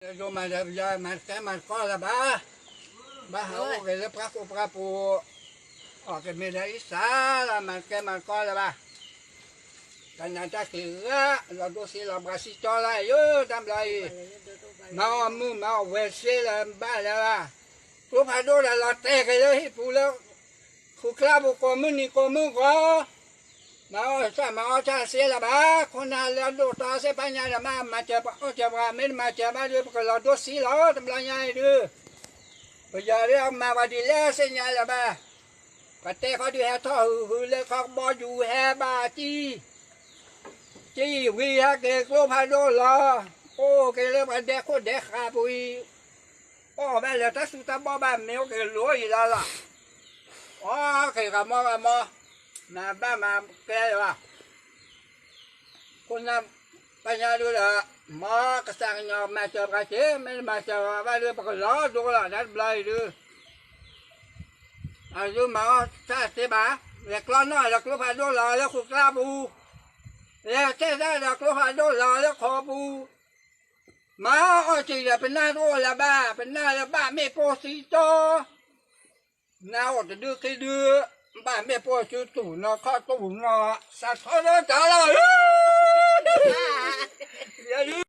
ယိၤမၤဒီးပယီၤမၤတကဲမၤတကီလၢၤဘၣ်, ဘၣ်ဟးအိၣ်က့ၤလၢပှၢ်ဃိပှၢ်ပူၤ, အီၣ်က့ၤမ့ၤဒီးအံသၣ်လၢမၤတကဲမၤတကီလၢၤဘၣ်, တၢ်နးတၢ်က့ၤဂၤ လီၤဒိစ့လီၤဘှါစံကၠီလၢယိၤတၢ်ဘျီအံၤ, မၤအီၣ်မုၢ်မၤအီၣ်ဝဲစ့လၢၤဘၣ်လၢၤဘၣ်, ကျိဖးဒိၣ်ဒီးလီၤတဲာ်က့ၤလၢဟံၣ်ပူၤလၢ ဃုကျါပူၤကိးမုၢ်နံၤကိးမုၢ်ဂီၤ, မၤအီၣ်စၢ်မၤအီၣ်စၢ်စ့လၢၤဘၣ်, ခိၣ်နၢ်လၢအဒိၣ်တီစ့ဖးညါဒီး မ့ၢ်မၤစၢၤပှၤအီၣ်စၢၤပှၤ မ့ၢ်တမၤစၢၤဘၣ်ဒီး ပကလီၤဒိစ့လီၤ တဘျီညါအံၤဒုး, ပယီၤဒုးအမၤပှၤဒ်လဲၣ်သ့ၣ်ညါလၢၤဘၣ်, ပတဲခီဒုးဟဲထီၣ်ဟုးဟုးလၢခီကဘီယူၤဟဲဘၣ်တံၢ် တံၢ်ဝံၤဟဲက့ၤကျိဖးဒိၣ်လီၤ, အိၣ်က့ၤလၢပှၤဒဲခိၣ်ဒဲဃးပူၤအံၤ, အီၣ်ဘၣ်လၢတၢ်သူတၢ်ဘီၣ်ဘၣ် မ့ၢ်အိၣ်က့ၤလိအံၤလီၤလီၤ, အီၣ်က့ၤဂၤမီဂၤမီ, မၤဘၣ်မၤကဲလၢၤဘၣ်, ခိၣ်နၢ်ပညါဒုးဒီး, မ်ကစၢ်ကညီၤမၤစၢၤပှၤက့ၤ မ့ၢ်တမၤစၢၤပှၤဘၣ်ဒီး ပကလီၤဒိလီၤ တၢ်တဘျီအံၤဒုး အဒုးမၤအီၣ်စၢ်သ့ဘၣ်, လဲၤကျီနီၣ်ဒီးကျိဖးဒိၣ်လီၤလၢဃုကျါပူၤ, လဲၤတဲတၢ်ဒီးကျိဖးဒိၣ်လီၤလၢခီပူၤ, မၤအီၣ်စ့ၢ်ဒီးပနၢ်တအိၣ်လၢၤဘၣ်, ပနၢ်လၢဘၣ်မ့ၣ်ပိၢ်စံတီ, နၢ်အိၣ်တဒုခံဒု, ဘၣ်မ့ၣ်ပိၢ်စံတူၢ်နီၢ်ခီတူၢ်နီၢ်, စးထီၣ်လၢတၢ်လီၤ, ယ